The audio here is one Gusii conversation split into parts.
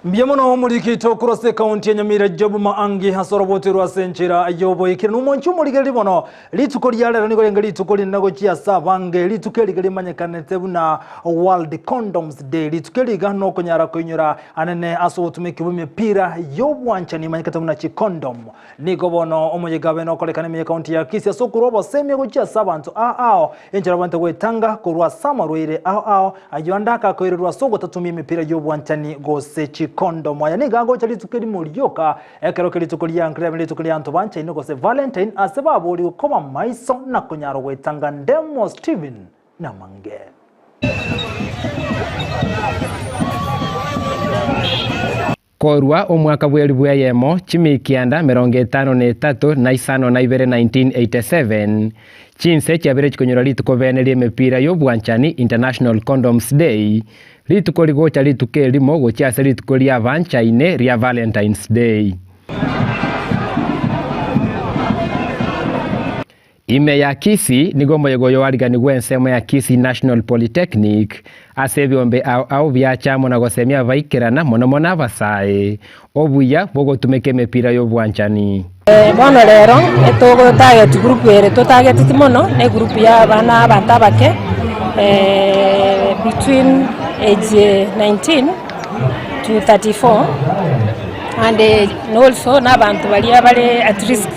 Mbuya mono omoriki okorwa ase ekaunti ya Nyamira Job Maangi ase oroboti rwa ase enchera y'oboikeranu. Omonchi omorigereria bono rituko ria rero nigo renge rituko rinene gochia ase abange, rituko eriga rimanyekanete buna World Condoms Day. Rituko eri iga nokonyara koinyora anene ase obotumeki bw'emepira y'obwanchani emanyekete buna chicondom. Nigo bono omoyega abe nokorekana ime y'ekaunti ya Kisii ase okorwa obosemia gochia ase abanto ao ao enchera babwenerete gwetanga korwa ase amarwaire ao ao ayio ande akakoirerwa ase ogotatumia emepira y'obwanchani gose chikondomu. Aya nigo agocha rituko erimo rioka ekero kia rituko ria Nkreme rituko ri'abanto banchaine gose Valentine ase baborigwe koba maiso na konyara gwetanga Ndemo Stephen namange. Korwa omwaka bw'elifu eyemo, chimikianda 53 na isano na ibere 1987, chinse chiabere chikonyora rituko bene ri'emepira y'obwanchani, International Condoms Day, rituko rigocha rituko erimo gochia ase rituko ri'abanchaine ria Valentine's Day. Ime ya Kisii nigo omoyega oyo oariganigwe ensemo ya Kisii National Polytechnic ase ebiombe ao ao biacha amo na gosemia abaikerana mono mono abasae obuya bw'ogotumeka emepira y'obwanchani. Bono rero etogo target group ere totageteti mono ne egroup ya abana abanto abake between age 19 to 34 and also na abanto baria bare at risk.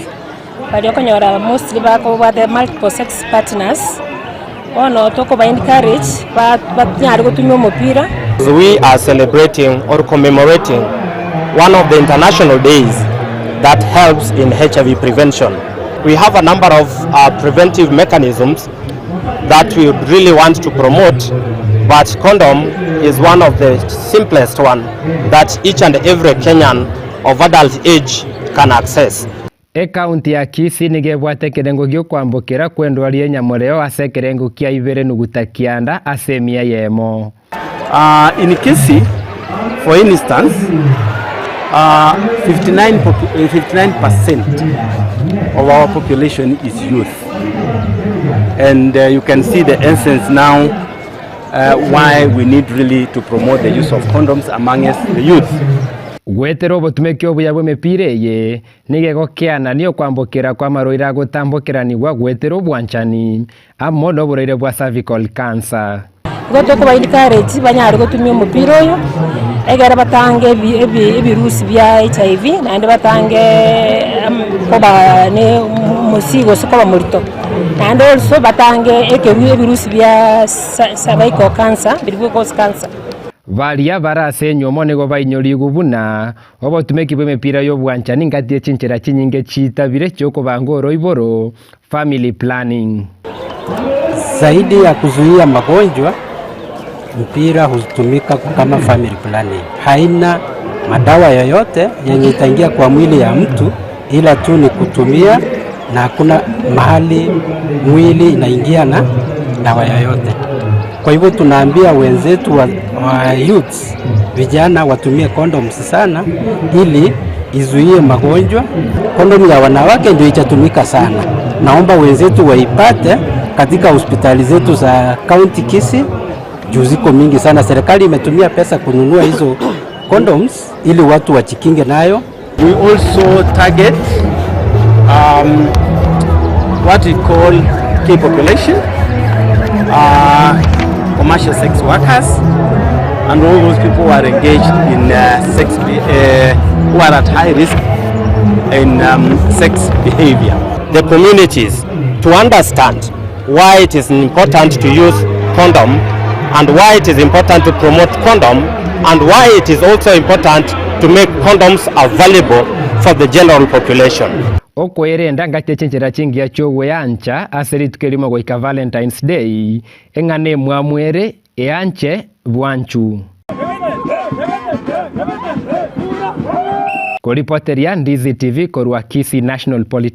Baria okonyora mostly bakobwate multiple sex partners, bono tokoba encourage ba banyare gotumia omopira. We are celebrating or commemorating one of the international days that helps in HIV prevention. We have a number of uh, preventive mechanisms that we would really want to promote, but condom is one of the simplest one that each and every Kenyan of adult age can access. Ekaunti ya Kisii nigo ebwate ekerengo gi'okwambokera kw'endwari y'enyamoreo ase ekerengo kia ibere nuguta kianda ase emia eyemo. In Kisii for instance, 59 percent of our population is youth and you can see the essence now why we need really to promote the use of condoms amongst the youth. Goetera obotumeki obuya bw'emepira eye, nigo egokeanania okwambokera kw'amarwaire agotambokeranigwa goetera obwanchani, amo noborwaire bwa cervical cancer. Igo tokoba encourage banyare gotumia omopira oyo, egere batange ebi ebi ebirusi bia HIV, naende batange koba ne omosii gose koba morito. Naende also batange ekeru ebirusi bia cervical cancer biria bi cause cancer. Baria bare ase enywomo nigo bainyorigwe buna obotumeki bw'emepira y'obwanchani ngati ye chinchera chinyinge chitabire chi'okobanga oroiboro, family planning. Zaidi ya kuzuia magonjwa, mpira hutumika kama family planning. Haina madawa yoyote yenye itaingia kwa mwili ya mtu ila tu ni kutumia na hakuna mahali mwili inaingia na dawa yoyote. Kwa hivyo tunaambia wenzetu wa, wa youths vijana watumie condoms sana ili izuie magonjwa. Kondom ya wanawake ndio itatumika sana. Naomba wenzetu waipate katika hospitali zetu za county Kisii juu ziko mingi sana. Serikali imetumia pesa kununua hizo condoms ili watu wajikinge nayo. We also target um, what we call key population, uh, commercial sex workers, and all those people who are engaged in uh, sex, uh, who are at high risk in um, sex behavior. The communities to understand why it is important to use condom and why it is important to promote condom and why it is also important to make condoms available for the general population. Okoerenda ngaki chinchera chingiya chi'ogweancha ase rituko erimo goika Valentine's Day, eng'ana emwamu ere eanche bwanchu. Koripoteria Ndizi TV korwa Kisii National Polytechnic.